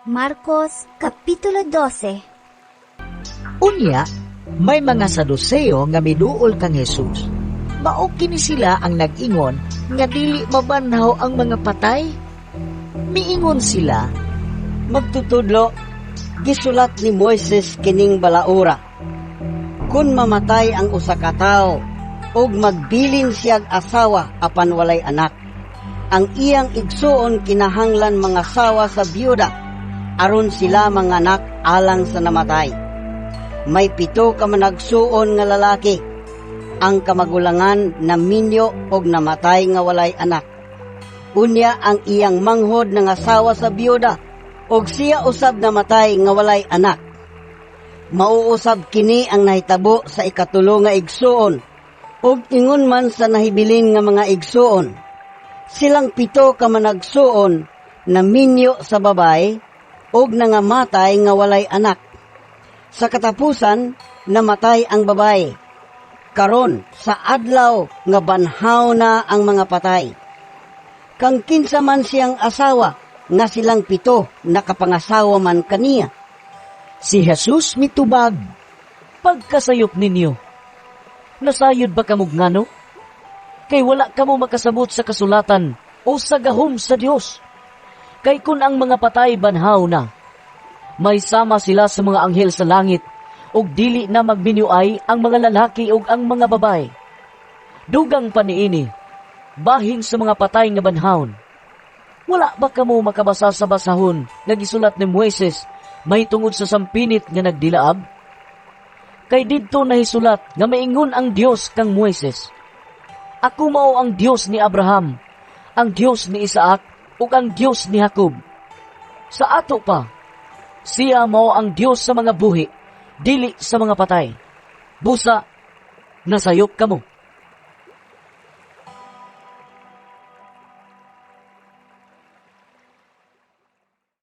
Marcos Kapitulo 12. Unya, may mga Saduseo nga miduol kang Jesus. Mao kini sila ang nag-ingon nga dili mabanhaw ang mga patay. Miingon sila, "Magtutudlo, gisulat ni Moises kining balaura. Kung mamatay ang usa ka tawo ug magbilin siyag asawa apan walay anak, ang iyang igsuon kinahanglan mangasawa sa biyuda aron sila manganak alang sa namatay. May 7 ka managsuon nga lalaki. Ang kamagulangan naminyo og namatay nga walay anak. Unya ang iyang manghod nangasawa sa biyuda ug siya usab namatay nga walay anak. Mao usab kini ang nahitabo sa ikatulo nga igsuon ug ingon man sa nahibilin nga mga igsuon. Silang 7 ka managsuon naminyo sa babaye ug nangamatay nga walay anak. Sa katapusan, namatay ang babaye. Karon, sa adlaw nga banhaw na ang mga patay, kang kinsa man siyang asawa nga silang 7 nakapangasawa man kaniya?" Si Jesus mitubag, "Pagkasayop ninyo, nasayod ba kamog ngano? Kay wala kamo makasabot sa kasulatan o sa gahom sa Dios. Kay kun ang mga patay banhaw na, may sama sila sa mga anghel sa langit, ug dili na magminyuay ang mga lalaki ug ang mga babae. Dugang pa niini, bahin sa mga patay nga banhawon. Wala ba kamo makabasa sa basahon nga gisulat ni Moises mahitungod sa sampinit nga nagdilaab? Kay didto nahisulat nga maingon ang Dios kang Moises, 'Ako mao ang Dios ni Abraham, ang Dios ni Isaac, ug ang Dios ni Jacob.' Sa ato pa, siya mao ang Dios sa mga buhi, dili sa mga patay. Busa, nasayop kamo."